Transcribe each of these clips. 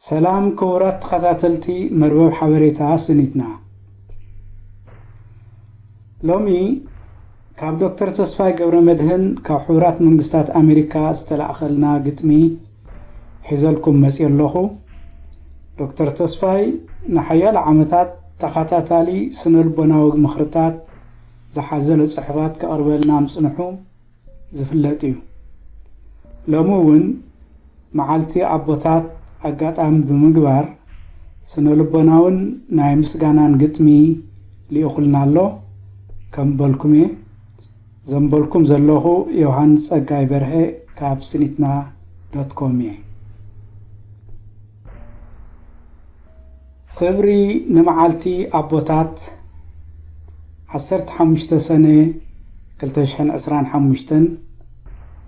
ሰላም ክቡራት ተኸታተልቲ መርበብ ሓበሬታ ስኒትና። ሎሚ ካብ ዶክተር ተስፋይ ገብረ መድህን ካብ ሕቡራት መንግስታት ኣሜሪካ ዝተላእኸልና ግጥሚ ሒዘልኩም መፅእ ኣለኹ። ዶክተር ተስፋይ ንሓያሎ ዓመታት ተኸታታሊ ስነልቦናዊ ምኽርታት ዝሓዘለ ጽሑፋት ከቕርበልና ምጽንሑ ዝፍለጥ እዩ። ሎሚ እውን መዓልቲ ኣቦታት ኣጋጣሚ ብምግባር ስነ ልቦናውን ናይ ምስጋናን ግጥሚ ልኢኹልና ኣሎ። ከም በልኩም እየ። ዘንበልኩም ዘለኹ ዮሃንስ ጸጋይ በርሀ ካብ ስኒትና ዶት ኮም እየ። ክብሪ ንመዓልቲ ኣቦታት፣ ዓሰርተ ሓሙሽተ ሰነ ክልተ ሽሕን ዕስራን ሓሙሽተን፣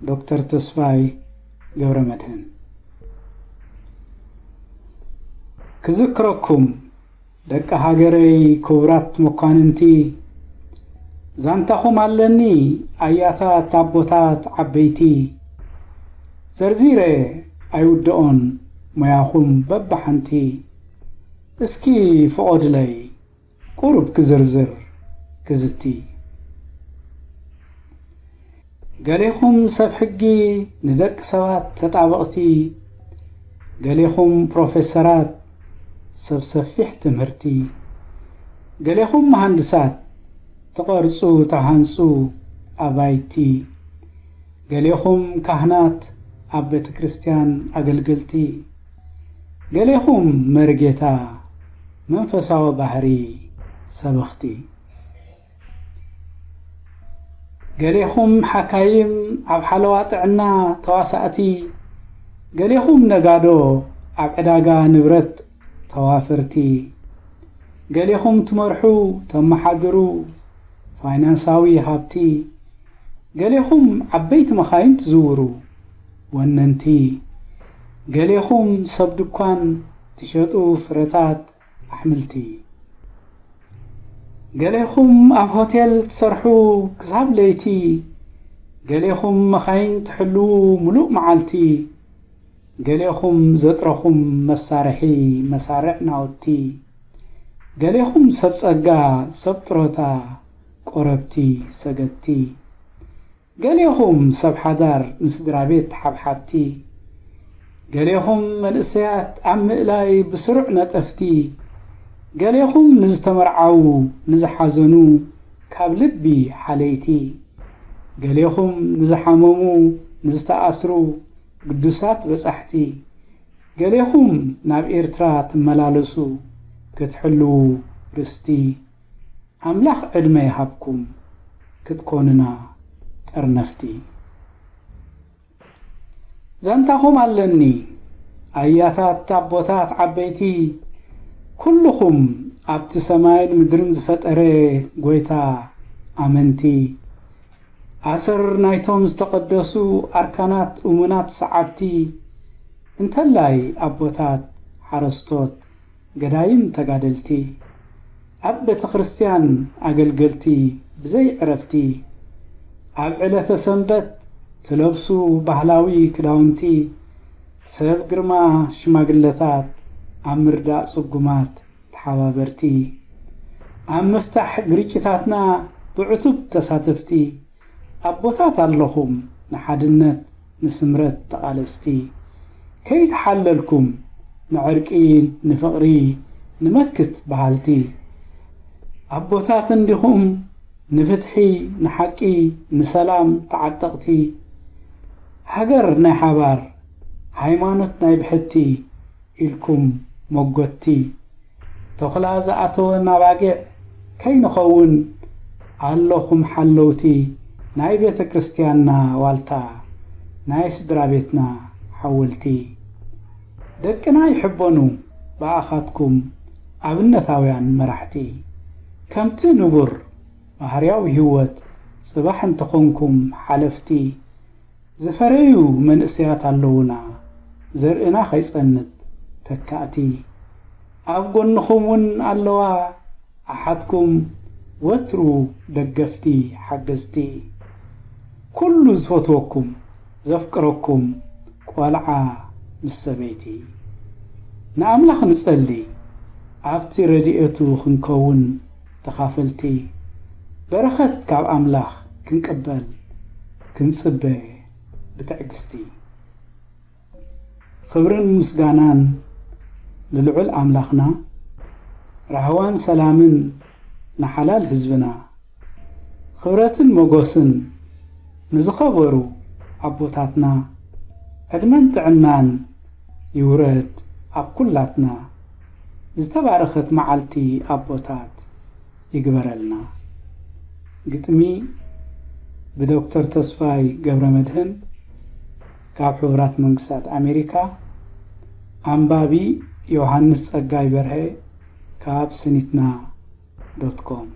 ዶክተር ተስፋይ ገብረመድህን። ክዝክረኩም ደቂ ሃገረይ ክቡራት መኳንንቲ፣ ዛንታኹም ኣለኒ ኣያታት ኣቦታት ዓበይቲ፣ ዘርዚረ ኣይውድኦን ሞያኹም በብሓንቲ። እስኪ ፍቖድለይ ቁሩብ ክዝርዝር ክዝቲ። ገሌኹም ሰብ ሕጊ ንደቂ ሰባት ተጣበቕቲ፣ ገሌኹም ፕሮፌሰራት ሰብ ሰፊሕ ትምህርቲ፣ ገሌኹም መሃንድሳት ትቐርጹ ተሃንጹ ኣባይቲ፣ ገሌኹም ካህናት ኣብ ቤተ ክርስቲያን ኣገልገልቲ፣ ገሌኹም መርጌታ መንፈሳዊ ባህሪ ሰበኽቲ። ገሌኹም ሓካይም ኣብ ሓለዋ ጥዕና ተዋሳእቲ፣ ገሌኹም ነጋዶ ኣብ ዕዳጋ ንብረት ተዋፈርቲ፣ ገሌኹም ትመርሑ ተመሓድሩ ፋይናንሳዊ ሃብቲ፣ ገሌኹም ዓበይቲ መኻይን ትዝውሩ ወነንቲ፣ ገሌኹም ሰብ ድኳን ትሸጡ ፍረታት ኣሕምልቲ፣ ገሌኹም ኣብ ሆቴል ትሰርሑ ክሳብ ለይቲ፣ ገሌኹም መኻይን ትሕልዉ ምሉእ መዓልቲ፣ ገሌኹም ዘጥረኹም መሳርሒ መሳርዕ ናውቲ፣ ገሌኹም ሰብ ጸጋ ሰብ ጥሮታ ቆረብቲ ሰገድቲ፣ ገሌኹም ሰብ ሓዳር ንስድራ ቤት ሓብሓብቲ፣ ገሌኹም መንእሰያት ኣብ ምእላይ ብስሩዕ ነጠፍቲ፣ ገሌኹም ንዝተመርዓዉ ንዝሓዘኑ ካብ ልቢ ሓለይቲ፣ ገሌኹም ንዝሓመሙ ንዝተኣስሩ ግዱሳት በጻሕቲ፣ ገሌኹም ናብ ኤርትራ ትመላለሱ ክትሕልዉ ርስቲ፣ ኣምላኽ ዕድመ ይሃብኩም ክትኮኑና ጠርነፍቲ። ዛንታኹም ኣለኒ ኣያታት ኣቦታት ዓበይቲ፣ ኩልኹም ኣብቲ ሰማይን ምድርን ዝፈጠረ ጎይታ ኣመንቲ፣ ኣሰር ናይቶም ዝተቐደሱ ኣርካናት እሙናት ሰዓብቲ፣ እንተላይ ኣቦታት ሓረስቶት ገዳይም ተጋደልቲ፣ ኣብ ቤተ ክርስቲያን ኣገልገልቲ ብዘይ ዕረፍቲ፣ ኣብ ዕለተ ሰንበት ትለብሱ ባህላዊ ክዳውንቲ፣ ሰብ ግርማ ሽማግለታት ኣብ ምርዳእ ጽጉማት ተሓባበርቲ፣ ኣብ ምፍታሕ ግርጭታትና ብዕቱብ ተሳተፍቲ፣ ኣቦታት ኣለኹም ንሓድነት ንስምረት ተቓለስቲ፣ ከይተሓለልኩም ንዕርቂ ንፍቕሪ ንመክት በሃልቲ፣ ኣቦታት እንዲኹም ንፍትሒ ንሓቂ ንሰላም ተዓጠቕቲ፣ ሃገር ናይ ሓባር ሃይማኖት ናይ ብሕቲ ኢልኩም መጎትቲ፣ ተኹላ ዝኣተወን ኣባጊዕ ከይንኸውን ኣለኹም ሓለውቲ ናይ ቤተ ክርስቲያንና ዋልታ ናይ ስድራ ቤትና ሓወልቲ። ደቅና ይሕበኑ ብኣኻትኩም ኣብነታውያን መራሕቲ፣ ከምቲ ንቡር ባህርያዊ ህይወት ጽባሕ እንተኾንኩም ሓለፍቲ፣ ዝፈረዩ መንእሰያት ኣለዉና ዘርእና ከይጸንት ተካእቲ፣ ኣብ ጎንኹም እውን ኣለዋ ኣሓትኩም ወትሩ ደገፍቲ ሓገዝቲ፣ ኩሉ ዝፈትወኩም ዘፍቅረኩም ቆልዓ ምስ ሰበይቲ። ንኣምላኽ ንጸሊ፣ ኣብቲ ረድኤቱ ክንከውን ተኻፈልቲ በረኸት ካብ ኣምላኽ ክንቅበል ክንጽበ ብትዕግስቲ። ክብርን ምስጋናን ንልዑል ኣምላኽና፣ ራህዋን ሰላምን ንሓላል ህዝብና፣ ክብረትን ሞጎስን ንዝኸበሩ ኣቦታትና፣ ዕድመን ጥዕናን ይውረድ ኣብ ኩላትና። ዝተባረኸት መዓልቲ ኣቦታት ይግበረልና። ግጥሚ ብዶክተር ተስፋይ ገብረመድህን ካብ ሕቡራት መንግስታት ኣሜሪካ። ኣንባቢ ዮሃንስ ጸጋይ በርሀ ካብ ስኒትና ዶት ኮም።